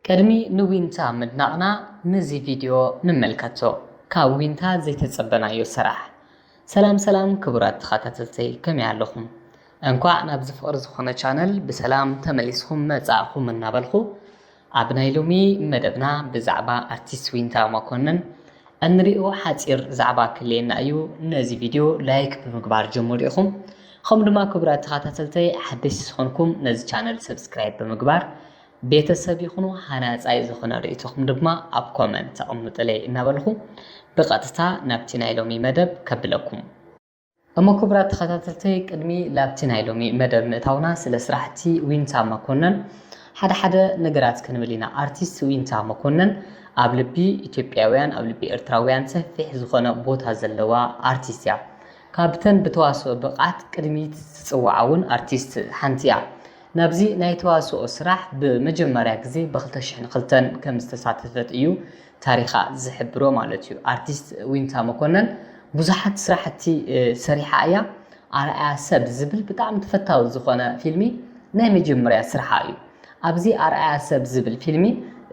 ቅድሚ ንዊንታ ምድናቕና ነዚ ቪድዮ ንመልከቶ። ካብ ዊንታ ዘይተጸበናዮ ስራሕ። ሰላም ሰላም ክቡራት ተኸታተልተይ፣ ከመይ ኣለኹም? እንኳዕ ናብዚ ፍቕሪ ዝኾነ ቻነል ብሰላም ተመሊስኩም መጻእኹም እናበልኩ፣ ኣብ ናይ ሎሚ መደብና ብዛዕባ ኣርቲስት ዊንታ መኮንን እንሪኦ ሓጺር ዛዕባ ክልየና እዩ። ነዚ ቪድዮ ላይክ ብምግባር ጀምሩ ኢኹም። ከምኡ ድማ ክቡራት ተኸታተልተይ፣ ሓደሽቲ ዝኾንኩም ነዚ ቻነል ሰብስክራይብ ብምግባር ቤተሰብ ይኹኑ። ሃናጻይ ዝኾነ ርእይቶኹም ድማ ኣብ ኮመንት ተቐምጡለይ እናበልኹ፣ ብቐጥታ ናብቲ ናይ ሎሚ መደብ ከብለኩም። እሞ ክቡራት ተኸታተልተይ፣ ቅድሚ ላብቲ ናይ ሎሚ መደብ ምእታውና፣ ስለ ስራሕቲ ዊንታ መኮነን ሓደ ሓደ ነገራት ክንብል ኢና። ኣርቲስት ዊንታ መኮነን ኣብ ልቢ ኢትዮጵያውያን፣ ኣብ ልቢ ኤርትራውያን ሰፊሕ ዝኾነ ቦታ ዘለዋ ኣርቲስት እያ። ካብተን ብተዋስኦ ብቕዓት ቅድሚት ትጽዋዓ እውን ኣርቲስት ሓንቲ እያ። ናብዚ ናይ ተዋስኦ ስራሕ ብመጀመርያ ግዜ ብ ክልተ ሽሕን ክልተን ከም ዝተሳተፈት እዩ ታሪኻ ዝሕብሮ ማለት እዩ። ኣርቲስት ዊንታ መኮነን ብዙሓት ስራሕቲ፣ እ፣ ሰሪሓ እያ። ኣርኣያ ሰብ ዝብል ብጣዕሚ ተፈታዊ ዝኾነ ፊልሚ ናይ መጀመርያ ስርሓ እዩ። ኣብዚ ኣርኣያ ሰብ ዝብል ፊልሚ፣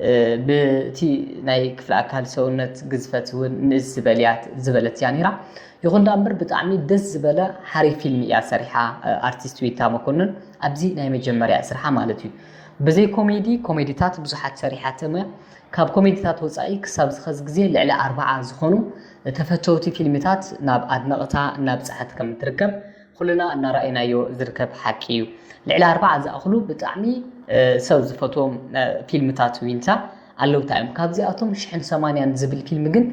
እ፣ ብቲ ናይ ክፍለ ኣካል ሰውነት ግዝፈት እውን ንእስ ዝበል እያ ዝበለት እያ ነይራ። ይኹን ደኣ እምበር ብጣዕሚ ደስ ዝበለ ሓሪፍ ፊልሚ እያ ሰሪሓ፣ እ፣ ኣርቲስት ዊንታ መኮነን ኣብዚ ናይ መጀመርያ ስርሓ ማለት እዩ። ብዘይ ኮሜዲ፣ ኮሜዲታት ብዙሓት ሰሪሓቶም እያ። ካብ ኮሜዲታት ወጻኢ ክሳብ ዝኸዚ ግዜ ልዕሊ ኣርባዓ ዝኾኑ ተፈተውቲ ፊልሚታት ናብ ኣድነቕታ እናብጽሐት ከም እትርከብ ኩልና እናረኣይናዮ ዝርከብ ሓቂ እዩ። ልዕሊ ኣርባዓ ዝኣኽሉ ብጣዕሚ፣ እ፣ ሰብ ዝፈትዎም፣ እ፣ ፊልምታት ዊንታ ኣለውታ እዮም። ካብዚኣቶም ሽሕን ሰማንያን ዝብል ፊልሚ ግን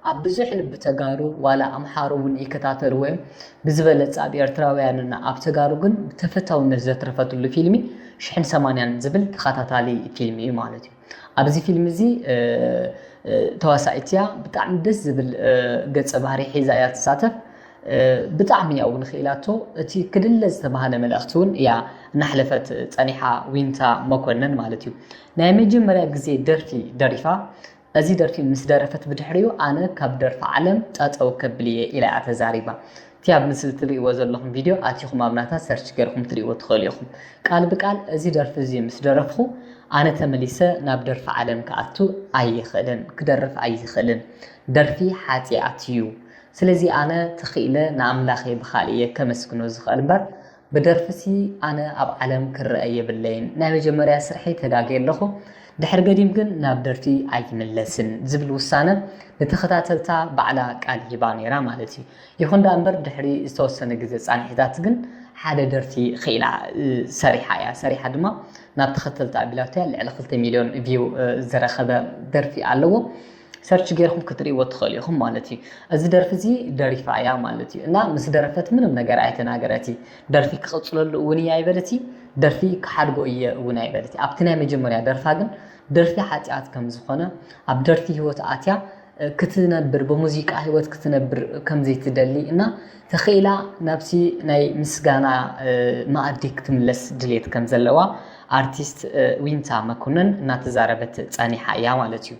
ኣብ ብዙሕ ልቢ ተጋሩ፣ ዋላ ኣምሓሩ እውን ይከታተልዎ እዮም። ብዝበለጸ ኣብ ኤርትራውያንና ኣብ ተጋሩ ግን ብተፈታውነት ዘትረፈትሉ ፊልሚ ሽሕን ሰማንያን ዝብል ተኸታታሊ ፊልሚ እዩ ማለት እዩ። ኣብዚ ፊልም እዚ፣ እ፣ እ፣ ተዋሳኢት እያ። ብጣዕሚ ደስ ዝብል፣ እ፣ ገጸ ባህሪ ሒዛ እያ ትሳተፍ። እ፣ ብጣዕሚ እያ እውን ክኢላቶ። እቲ ክድለ ዝተባህለ መልእኽቲ እውን እያ እናሕለፈት ጸኒሓ፣ ዊንታ መኮነን ማለት እዩ። ናይ መጀመርያ ግዜ ደርፊ ደሪፋ፣ እዚ ደርፊ ምስ ደረፈት ብድሕሪኡ ኣነ ካብ ደርፊ ዓለም ጠጠው ከብል እየ ኢላ እያ ተዛሪባ። እቲ ኣብ ምስሊ ትርእይዎ ዘለኹም ቪድዮ ኣቲኹም ኣብ ናታ ሰርች ገርኩም ትርእይዎ ትኽእሉ ኢኹም። ቃል ብቃል እዚ ደርፊ እዚ ምስ ደረፍኹ ኣነ ተመሊሰ ናብ ደርፊ ዓለም ክኣቱ ኣይኽእልን፣ ክደርፍ ኣይኽእልን። ደርፊ ሓጢኣት እዩ። ስለዚ ኣነ ተኽኢለ ንኣምላኸይ ብኻልእ እየ ከመስግኖ ዝኽእል እምበር ብደርፍሲ ኣነ ኣብ ዓለም ክረአ የብለይን። ናይ መጀመርያ ስርሐይ ተጋግየ ኣለኹ። ድሕሪ ገዲም ግን ናብ ደርፊ ኣይምለስን ዝብል ውሳነ ንተኸታተልታ ባዕላ ቃል ሂባ ነይራ ማለት እዩ። ይኹን ደኣ እምበር ድሕሪ ዝተወሰነ ግዜ ጻንሒታት ግን ሓደ ደርፊ ክኢላ፣ እ፣ ሰሪሓ እያ። ሰሪሓ ድማ ናብ ተኸተልታ ኣቢላቶ እያ። ልዕሊ ክልተ ሚልዮን ቪው፣ እ፣ ዝረኸበ ደርፊ ኣለዎ። ሰርች ጌርኩም ክትርእይዎ ትኽእሉ ኢኹም ማለት እዩ። እዚ ደርፊ እዚ ደሪፋ እያ ማለት እዩ። እና ምስ ደረፈት ምንም ነገር ኣይተናገረቲ። ደርፊ ክቕጽለሉ እውን እየ ኣይበለቲ፣ ደርፊ ክሓድጎ እየ እውን ኣይበለቲ። ኣብቲ ናይ መጀመርያ ደርፋ ግን ደርፊ ሓጢኣት ከም ዝኾነ፣ ኣብ ደርፊ ህይወት ኣትያ፣ እ፣ ክትነብር፣ ብሙዚቃ ህይወት ክትነብር ከም ዘይትደሊ እና ተኽኢላ ናብቲ ናይ ምስጋና፣ እ፣ መኣዲ ክትምለስ ድሌት ከም ዘለዋ ኣርቲስት፣ እ፣ ዊንታ መኮነን እናተዛረበት ጸኒሓ እያ ማለት እዩ።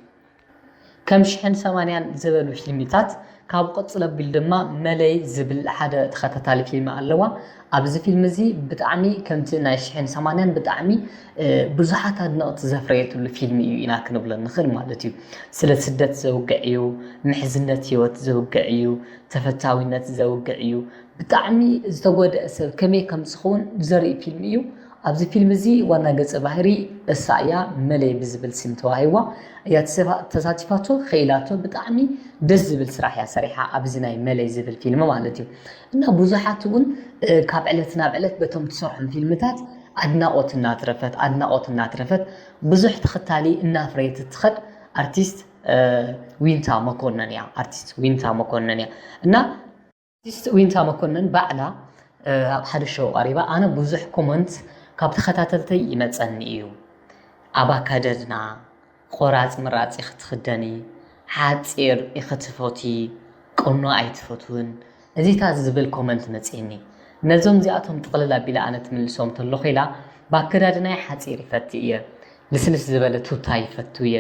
ከም ሽሕን ሰማንያን ዝበሉ ፊልሚታት፣ ካብ ቅጽል ኣቢሉ ድማ መለይ ዝብል ሓደ ተኸታታሊ ፊልሚ ኣለዋ። ኣብዚ ፊልሚ እዚ ብጣዕሚ ከምቲ ናይ ሽሕን ሰማንያን ብጣዕሚ፣ እ፣ ብዙሓት ኣድነቕቲ ዘፍረየትሉ ፊልሚ እዩ ኢና ክንብሎ ንኽእል ማለት እዩ። ስለ ስደት ዘውግዕ እዩ፣ ምሕዝነት ህይወት ዘውግዕ እዩ፣ ተፈታዊነት ዘውግዕ እዩ። ብጣዕሚ ዝተጎድአ ሰብ ከመይ ከም ዝኸውን ዘርኢ ፊልሚ እዩ። ኣብዚ ፊልም እዚ ዋና ገጸ ባህሪ እሳ እያ፣ መለይ ብዝብል ስም ተዋሂዋ እያ ተሰፋ-፣ ተሳቲፋቶ፣ ኸኢላቶ። ብጣዕሚ ደስ ዝብል ስራሕ እያ ሰሪሓ ኣብዚ ናይ መለይ ዝብል ፊልም ማለት እዩ። እና ብዙሓት እውን፣ እ፣ ካብ ዕለት ናብ ዕለት በቶም ትሰርሖም ፊልምታት ኣድናቖት እናትረፈት፣ ኣድናቖት እናትረፈት ብዙሕ ተኸታሊ እናፍረየት እትኸድ ኣርቲስት፣ እ፣ ዊንታ መኮነን እያ። ኣርቲስት ዊንታ መኮነን እያ። እና ኣርቲስት ዊንታ መኮነን ባዕላ፣ እ፣ ኣብ ሓደ ሾው ቀሪባ፣ ኣነ ብዙሕ ኮመንት ካብ ተኸታተልተይ ይመጸኒ እዩ። ኣብ ኣካደድና ቆራጽ ምራጽ ኢኺ ትኽደኒ፣ ሓጺር ኢኺ ትፈትዊ፣ ቁኖ ኣይትፈትውን፣ እዚታት ዝብል ኮመንት መጺእኒ። ነዞም እዚኣቶም ጥቕልል ኣቢለ ኣነ ትምልሶም ተለኹ ኢላ፣ ብኣከዳድናይ ሓጺር ይፈቲ እየ፣ ልስልስ ዝበለ ቱታ ይፈቱ እየ፣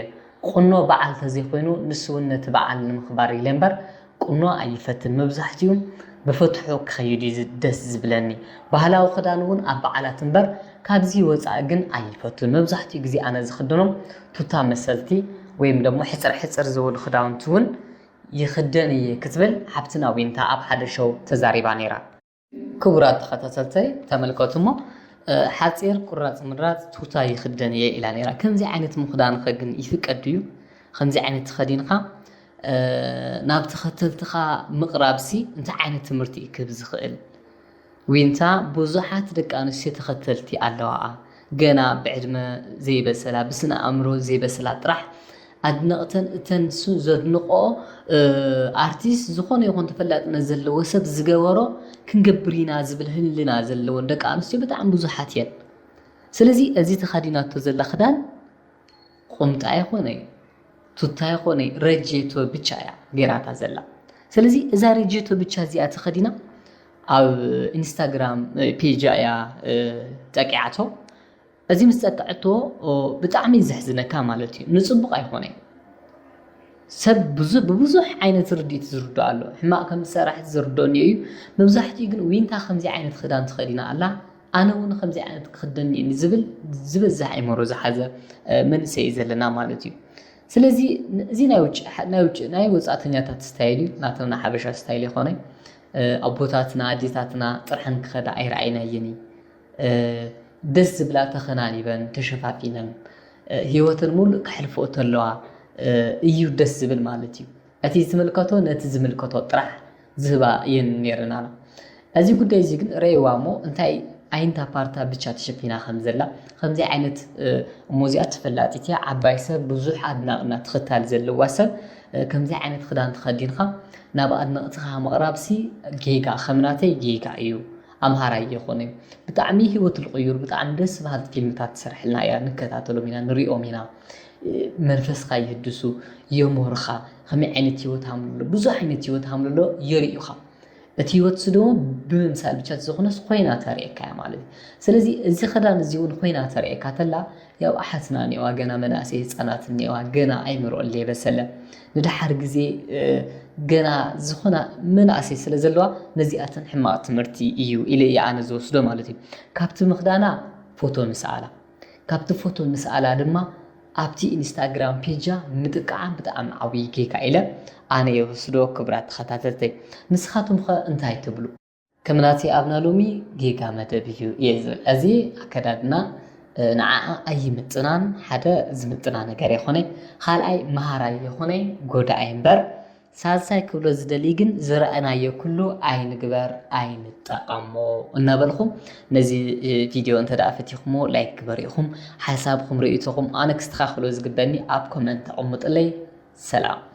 ቁኖ በዓል ተዘይኮይኑ ንሱ እውን ነቲ በዓል ንምኽባር ኢለ እምበር ቁኖ ኣይፈትን። መብዛሕትኡ ብፍትሑ ክኸይድ እዩ ዝ-፣ ደስ ዝብለኒ። ባህላዊ ክዳን እውን ኣብ በዓላት እምበር ካብዚ ወፃኢ ግን ኣይፈቱን። መብዛሕትኡ ግዜ ኣነ ዝኽደኖም ቱታ መሰልቲ ወይም ደሞ ሕፅር ሕፅር ዝበሉ ክዳውንቲ እውን ይኽደን እየ ክትብል ሓብትና ዊንታ ኣብ ሓደ ሾው ተዛሪባ ነይራ። ክቡራት ተኸታተልተይ ተመልከቱ እሞ፣ እ፣ ሓፂር ቁራፅ ምራፅ ቱታ ይኽደን እየ ኢላ ነይራ። ከምዚ ዓይነት ምኽዳንኸ ግን ይፍቀድ ድዩ? ከምዚ ዓይነት ተኸዲንካ፣ እ፣ ናብ ተኸተልትኻ ምቕራብሲ እንታይ ዓይነት ትምህርቲ እዩ ክህብ ዝኽእል? ዊንታ ብዙሓት ደቂ ኣንስትዮ ተኸተልቲ ኣለዋኣ። ገና ብዕድመ ዘይበሰላ፣ ብስነ ኣእምሮ ዘይበሰላ ጥራሕ ኣድነቕተን እተን ንሱ ዘድንቆ፣ እ፣ ኣርቲስት ዝኾነ ይኹን ተፈላጥነት ዘለዎ ሰብ ዝገበሮ ክንገብር ኢና ዝብል ህልና ዘለወን ደቂ ኣንስትዮ ብጣዕሚ ብዙሓት እየን። ስለዚ እዚ ተኸዲናቶ ዘላ ክዳን ቁምጣ ኣይኮነይ፣ ቱታ ኣይኮነይ፣ ረጀቶ ብቻ እያ ገይራታ ዘላ። ስለዚ እዛ ረጀቶ ብቻ እዚኣ ተኸዲና ኣብ ኢንስታግራም፣ እ፣ ፔጃ እያ፣ እ፣ ጠቂዓቶ። እዚ ምስ ጠቅዐቶ፣ ኦ፣ ብጣዕሚ ዘሕዝነካ ማለት እዩ። ንጽቡቕ ኣይኮነይ። ሰብ ብዙ-፣ ብብዙሕ ዓይነት ርድኢት ዝርድኦ ኣሎ። ሕማቕ ከም ዝሰራሕቲ ዝርድኦ እኒኦ እዩ። መብዛሕትኡ ግን ዊንታ ከምዚ ዓይነት ክዳን ተኸዲና ኣላ፣ ኣነ እውን ከምዚ ዓይነት ክኽደን እኒእኒ ዝብል ዝበዝሕ ኣእምሮ ዝሓዘ፣ እ፣ መንእሰይ እዩ ዘለና ማለት እዩ። ስለዚ ን-፣ እዚ ናይ ውጭ፣ ናይ ውጭ፣ ናይ ወጻእተኛታት ስታይል እዩ፣ ናቶም ናይ ሓበሻ ስታይል ይኾነ። እ፣ ኣቦታትና፣ ኣዴታትና ጥርሐን ክኸዳ ኣይረኣይናየን እዩ። እ፣ ደስ ዝብላ ተኸናኒበን፣ ተሸፋፊነን፣ እ፣ ህይወተን ሙሉእ ከሕልፍኦ ተለዋ፣ እ፣ እዩ ደስ ዝብል ማለት እዩ። እቲ ዝምልከቶ ነቲ ዝምልከቶ ጥራሕ ዝህባ እየን ነይረን ኣላ። እዚ ጉዳይ እዚ ግን ረእይዋ እሞ እንታይ ኣይንታ ፓርታ ብቻ ተሸፊና ከም ዘላ፣ ከምዚ ዓይነት፣ እ፣ እሞ እዚኣ ተፈላጢት እያ፣ ዓባይ ሰብ ብዙሕ ኣድናቕና ተኸታሊ ዘለዋ ሰብ፣ እ፣ ከምዚ ዓይነት ክዳን ተኸዲንካ ናብ ኣድነቕትኻ ምቕራብሲ ጌጋ፣ ከም ናተይ ጌጋ እዩ። ኣምሃራይ ይኾነ። ብጣዕሚ ህይወት ዝቕይሩ ብጣዕሚ ደስ በሃልቲ ፊልምታት ትሰርሐልና እያ፣ ንከታተሎም ኢና፣ ንሪኦም ኢና። እ፣ መንፈስካ ይህድሱ፣ የምህሩኻ፣ ከመይ ዓይነት ህይወት ሃምልሎ፣ ብዙሕ ዓይነት ህይወት ሃምልሎ የርእዩኻ። እቲ ህይወት ስደሞ ብምምሳል ብቻ ዝኾነስ ኮይና ተርእየካ እያ ማለት እዩ። ስለዚ እዚ ክዳን እዚ እውን ኮይና ተርእየካ ተላ፣ ያው ኣሓትና እኒዋ፣ ገና መናእሰይ ህፃናት እኒዋ፣ ገና ኣይምርኦን ለይበሰለ። ንደሓር ግዜ፣ እ፣ ገና ዝኾና መናእሰይ ስለ ዘለዋ ነዚኣተን ሕማቕ ትምህርቲ እዩ ኢለ እየ ኣነ ዝወስዶ ማለት እዩ። ካብቲ ምኽዳና ፎቶ ምስኣላ፣ ካብቲ ፎቶ ምስኣላ ድማ ኣብቲ ኢንስታግራም ፔጃ ምጥቃዓም ብጣዕሚ ዓብዪ ጌጋ ኢለ ኣነ የወስዶ። ክቡራት ተኸታተልተይ፣ ንስኻትኩም ኸ እንታይ ትብሉ? ከም ናተይ ኣብና ሎሚ ጌጋ መደብ እዩ እየ ዝብል። እዚ ኣከዳድና፣ እ፣ ንዓኣ ኣይምጥናን፣ ሓደ ዝምጥና ነገር የኾነ፣ ካልኣይ መሃራይ የኾነ፣ ጎዳኣይ እምበር። ሳልሳይ ክብሎ ዝደሊ ግን ዝረኣናዮ ኩሉ ኣይንግበር፣ ኣይንጠቐሞ እናበልኹም ነዚ፣ እ፣ ቪድዮ እንተ ደኣ ፈቲኹሞ ላይክ ግበሩ ኢኹም። ሓሳብኹም ርእይቶኹም ኣነ ክስተኻኽሎ ዝግበኒ ኣብ ኮመንት ኣቐምጡለይ። ሰላም።